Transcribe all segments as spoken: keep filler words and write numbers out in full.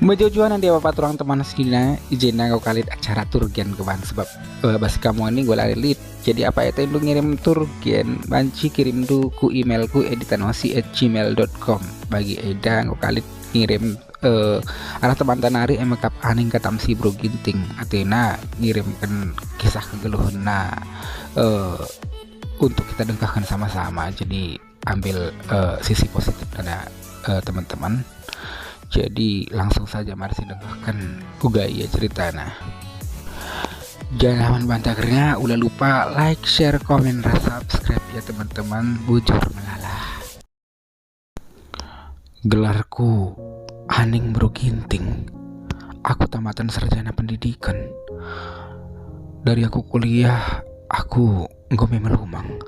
Mejuah-juahan enda bapa turang teman senina, i jenda enggo ka lit acara turgen keban sebab, eh, bas kamu ini enggo la lit. Jadi apa atendu ngirim turgen, banci kirimndu ku emailku editanosi at gmail dot com. Bagi enda enggo ka lit ngirim, eh, arah temanta nari e me kap Aning Katamsi Bro Ginting. Atena ngirimken kisah kegeluhenna, eh, untuk kita dengkahken sama-sama. Jadi ambil, eh, sisi positif dana, eh, teman-teman. Jadi langsung saja mari si dengkahken uga ia ceritana. Janah man banta kerina, ula lupa like, share, komen, ras subscribe ya teman-teman. Bujur melala. Gelarku Aning Bro Ginting. Aku tamatan sarjana pendidikan. Dari aku kuliah, aku enggo me melumang.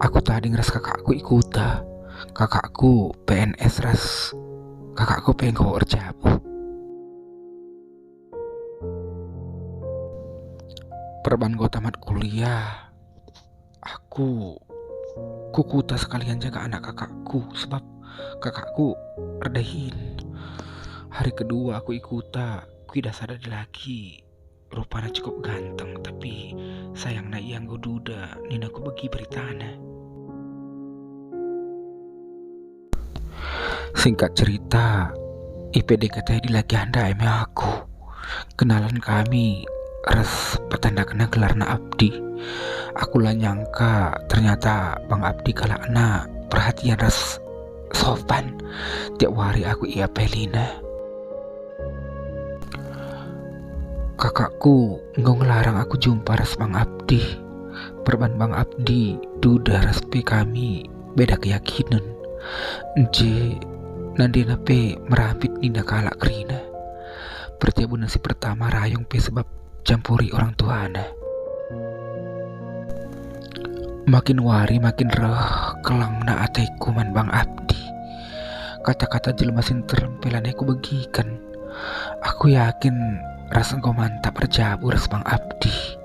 Aku tading ras kakakku i kuta. Kakakku P N S ras kakakku pe enggo erjabu. Perban enggo tamat kuliah, aku ku kuta sekalian jaga anak kakakku, sebab kakakku erdahin. Hari kedua aku i kuta, kuidah sada dilaki. Rupana cukup ganteng, tapi sayangna ia enggo duda, nina kubegi beritana. Singkat cerita, i P D K T dilaki enda e me aku. Kenalan kami ras petandakenna gelarna Abdi. Aku la nyangka ternyata Bang Abdi kalakna perhatian ras sopan. Tiap wari aku iapelina. Kakakku enggo ngelarang aku jumpa ras Bang Abdi. Perban Bang Abdi duda ras pe kami beda keyakinen. Nje, nandena pe merampit nina kalak kerina. Perjabunna si pertama rayung pe sebab campuri orang tuana. Makin wari makin reh kelangna ateku man Bang Abdi. Kata-kata jelma si nterem pe lanai kubegiken. Aku yakin ras enggo mantap erjabu ras Bang Abdi.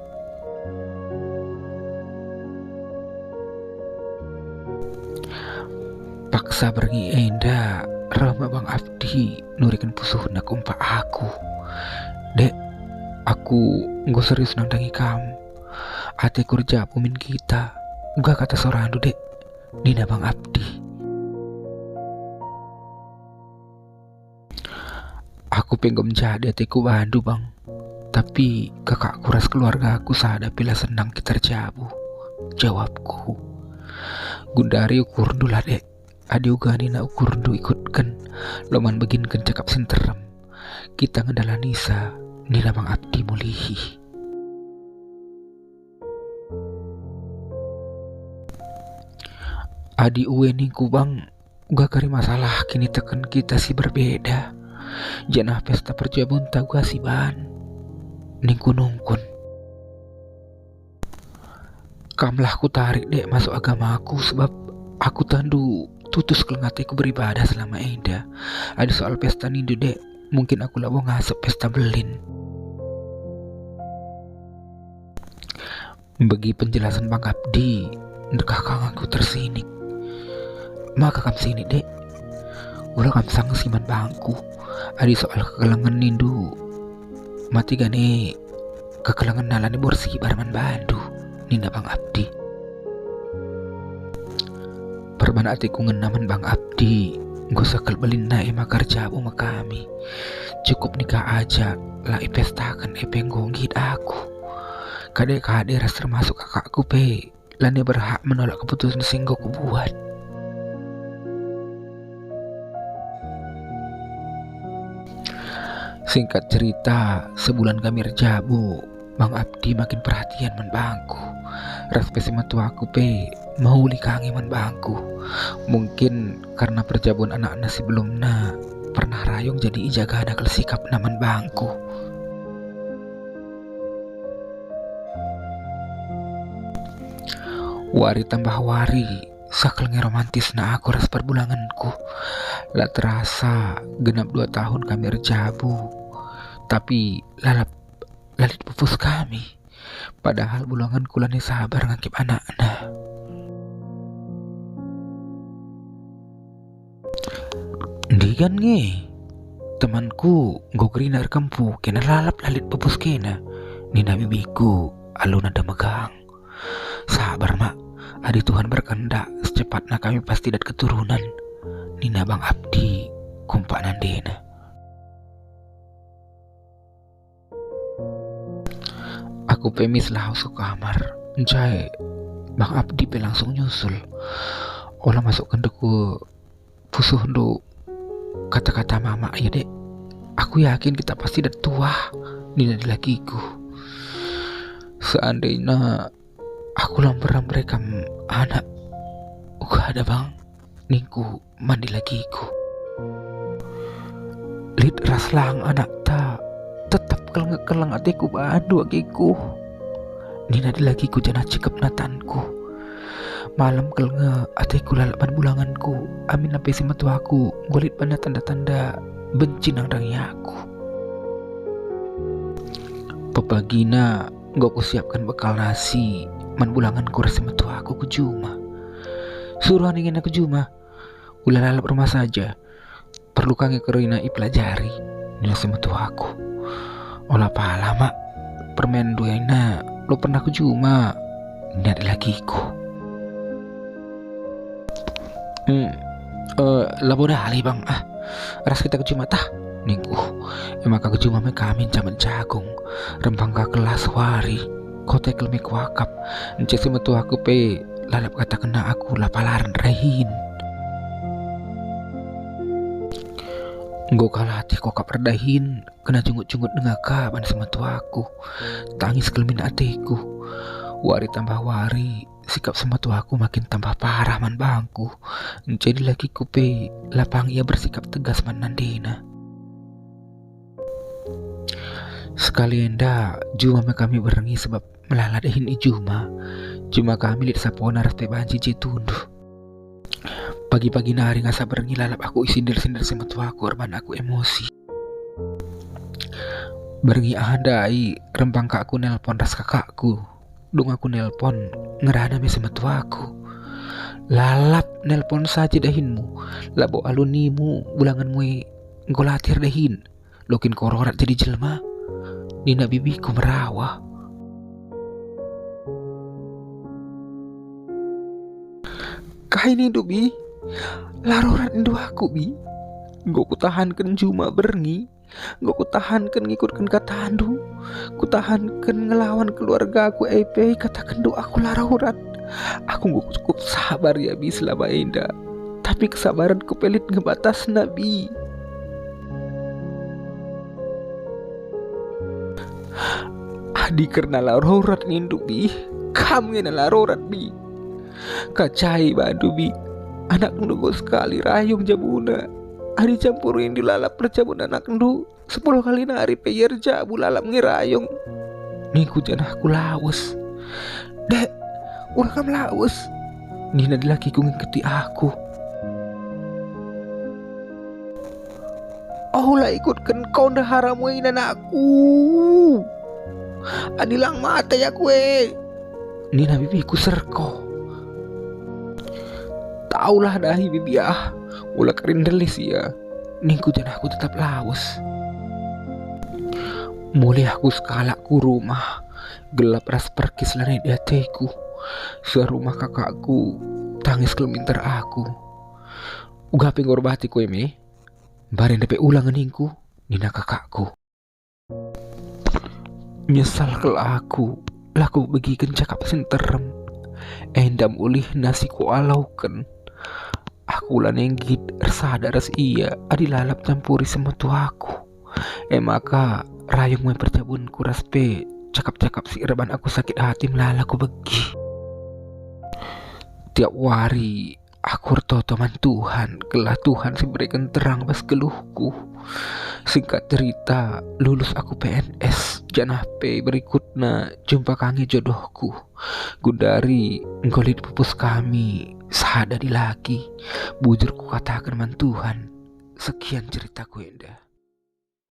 Paksa berngi enda reh me Bang Abdi nuriken pusuhna kumpak aku. "Dek, aku enggo serius nandangi kam. Ateku erjabu min kita. Uga kata sorandu, Dek," nina Bang Abdi. "Aku pe enggo menjadi ateku bandu, Bang. Tapi kakakku ras keluargaku sada pe la senang kita erjabu," jawabku. "Gundari ukurndu lah, Dek. Adi uga nina ukurndu ikutken, loman beginken cakap si nterem. Kita ngendalanisa," nina Bang Abdi mulihi. "Adi ue ningku, Bang, uga kari masalah kiniteken kita si berbeda, janah pesta perjabunta uga si ban," ningku nungkun. "Kamlah kutarik, Dek, masuk agamaku, sebab aku tandu tutus keleng ateku beribadah selama enda. Adi soal pesta nindu, Dek, mungkin aku labo ngasup pesta mbelin." Begi penjelasan Bang Abdi, ndekah kang aku tersinik. "Maka kam sinik, Dek? Ula kam sangsi man bangku. Adi soal kekelengen nindu, mate gane kekelengenna lanai bersibar man bandu," nina Bang Abdi. Perban ateku ngena man Bang Abdi, enggo sekel belinna e maka erjabu me kami. Cukup nikah aja, la ipestaken e pe enggo nggit aku. Kade-kade ras termasuk kakakku pe lanai berhak menolak keputusan si enggo kubuat. Singkat cerita, sebulan kami erjabu, Bang Abdi makin perhatian man bangku. Ras pe si metuaku pe mehuli ka nge man bangku. Mungkin karena perjabun anakna si belumna pernah rayung jadi ijagana kal sikapna man bangku. Wari tambah wari, sekel nge romantisna aku ras perbulangenku. La terasa, genap dua tahun kami erjabu, tapi lalap, la lit pupus kami. Padahal bulangenku lanai sabar ngangkip anakna. Ndigan nge? "Temanku enggo kerina erkempu, kena lalap la lit pepus kena," nina bibiku alu nada megang. "Sabar, Mak, adi Tuhan berkehendak, secepatna kami pasti dat keturunan," nina Bang Abdi kumpak nandena. Aku pe mis lawes ku kamar. Nca e, Bang Abdi pe langsung nyusul. "Ola masukken ku pusuhndu kata-kata Mama ya, Dek. Aku yakin kita pasti dat tuah," nina dilakiku. "Seandainya aku la mbere-mbere kam anak, uga ada, Bang," ningku man dilakiku. "Lit ras lang anakta, tetap keleng-keleng ateku bandu ageku," nina dilakiku janah cikepna tanku. Malem kal nge ateku lalap man bulanganku, aminna pe si metuaku enggo lit banna tanda-tanda benci nandangi aku. Pepagina enggo kusiapken bekal nasi man bulanganku ras si metuaku ku juma. "Suruh aningina ku juma, ula lalap rumah saja. Perlu ka nge kerina ipelajari," nina si metuaku. "Ola pala, Mak, permainndu ena la pernah ku juma," nina dilakiku. "Hmm, eh, labo dali, Bang, ah. Ras kita ku juma tah," ningku. E maka ku juma me kami ncamet jagung. Rempang ka kelas wari. Kote kal me kuakap. Nca si metuaku pe lalap katakenna aku la pala erdahin. Enggo ka latih kuakap erdahin, kena jungut-jungut denga ka ban si metuaku. Tangis kal min ateku. Wari tambah wari, sikap si metuaku makin tambah parah man bangku. Nca e dilakiku pe la pang ia bersikap tegas man nandena. Sekali enda, juma me kami berngi sebab melala dahin i juma. Juma kami lit sapona ras pe banci je tunduh. Pagi-pagi nari ngasa berngi lalap aku isindir-sindir si metuaku erban aku emosi. Berngi aha ndai, rempang ka aku nelpon ras kakakku. Dung aku nelpon, ngerana me si metuaku. "Lalap nelpon saja dahinmu, labo alu nimu bulanganmu e enggo latih erdahin. Lo kin ko rorat jadi jelma?" nina bibiku merawa. "Kai nindu, Bi? La rorat nindu aku, Bi. Enggo kutahanken juma berngi, enggo kutahanken ngikutken katandu, kutahanken ngelawan keluargaku, e pe katakenndu aku la rorat. Aku enggo cukup sabar ya, Bi, selama enda. Tapi kesabarenku pe lit nge batasna, Bi. Adi kerna la rorat nindu, Bi, kam nge la rorat, Bi. Kacai bandu, Bi. Anakndu enggo sekali rayung jabuna. Adi campuri nindu lalap perjabun anakndu, sepuluh kali nari pe ia erjabu lalap nge rayung," ningku janah kulawes. "Dek, ula kam lawes," nina dilakiku ngingketi aku. "Ola ikutken ko ndeharamu e, anakku. Adi lang mate aku e," nina bibiku serko. "Taulah dahi, Bibi ah, ula kari ndelis ia," ningku janah aku tetap lawes. Mulih aku sekalak ku rumah, gelap ras perkis lanai di ateku. Seh rumah kakakku, tangis kal minter aku. "Uga pe enggo erbati ku e me? Mbarenda pe ula nge ningku," nina kakakku. Nyesal kal aku, la kubegiken cakap si nterem. Enda me ulihna si kualauken. Aku lanai nggit ersada ras ia adi lalap campuri si metuaku. E maka rayung me perjabunku ras pe cakap-cakap si erban aku sakit ati melala kubegi. Tiap wari aku ertoto man Tuhan, gelah Tuhan si bereken terang bas geluhku. Singkat cerita, lulus aku P N S, janah pe berikutna jumpa ka nge jodohku. Gundari enggo lit pupus kami sada dilaki. Bujur kukataken man Tuhan, sekian ceritaku enda.